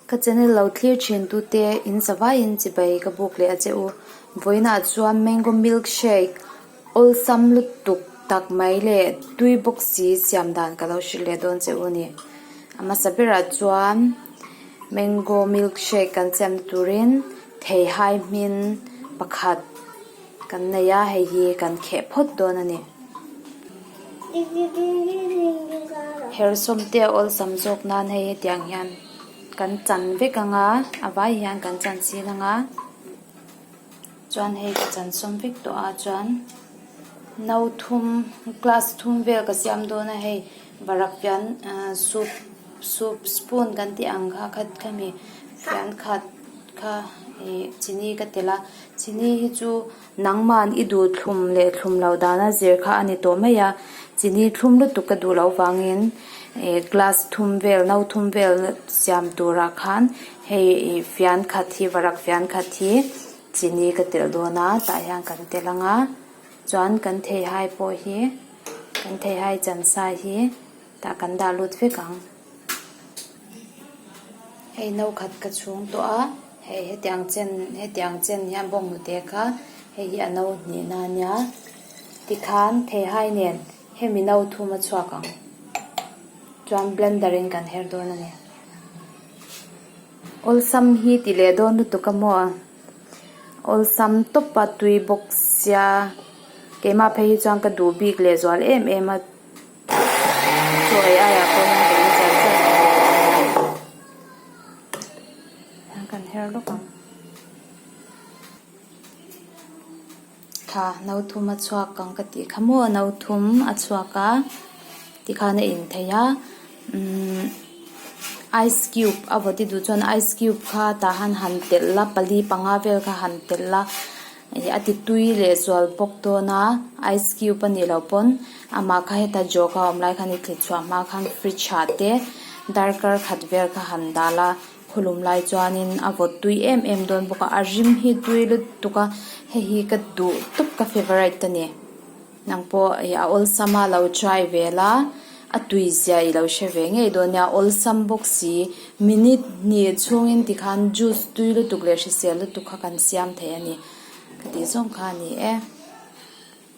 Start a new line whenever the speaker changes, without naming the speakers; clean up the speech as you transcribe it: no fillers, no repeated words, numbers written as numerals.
Ka channel lo thlir thin tute in zavaiin chibai ka buk leh a che u. Vawiinah chuan mango milk shake awlsam lutuk tak mai leh tui bawk si siam dan ka lo hrilh leh dawn che u a ni. A hmasa berah chuan mango milk shake kan siam turin theihai hmin pakhat kan nei a, hei hi kan kheh phawt dawn a ni. Hersawm te a awlsam zawk nan hei hetiang hian kan chan vek ang a, a vai hian kan chan chin ang a, chuan hei ka chan sawm vek tawh a chuan no thum glass thum vel ka siam dawn a hei varak fian ahh soup soup spoon kan tih ang kha kha khami fian khat kha ih chini ka telh a chini hi chu. Nangman i duh thlum leh thlum loh dana zir kha a ni tawh mai a, chini thlum lutuk ka duh loh vangin ih glass thum vel no thum vel siam turah khan hei ih fian khat hi varak fian khat hi chini ka telh dawn a tah hian kan telh ang a chuan kan theihai pawh hi kan theihai chan sa hi tah kan dah lut vek ang. Hei no khat ka chhung tawh a, hei hetiang chen hetiang chen hian bawnghnute kha hei hi a no hnihna a nia tikhan theihai nen hemi no thum a chhuak ang chuan blender in kan her dawn a ni. Awlsam hi ti leh dawn lutuk a maw awlsam tawp a tui bawk sia keimah phei hi chuan ka duh bik leh zual em em a. Chaw ei aiah pawh hian ka in char char a kan her lawk ang tha no thum a chhuak ang ka tih kha maw no thum a chhuak a tikhan a in thei a umm ice cube a vawt i duh chuan ice cube kha tah han han telh la pali panga vel kha han telh la. Ih a ti tui leh zual bawk dawn a ice cube a nih loh pawn amah kha heta jawk a awm lai khan i thlit chhuah hma khan fridge ah te darkar khat vel kha han dal a khawlum lai chuanin a vawt tui em em dawn bawk a a rim hi tui lutuk a hei hi ka duh tawp ka favourite a ni. Nang pawh ih a awlsam a lo try ve la, a tui zia i lo hre ve ngei dawn nia, awlsam bawk si, minute hnih chhungin tikhan juice tui lutuk leh hrisel lutuk kha kan siam thei a ni, ka tih zawng kha a ni e.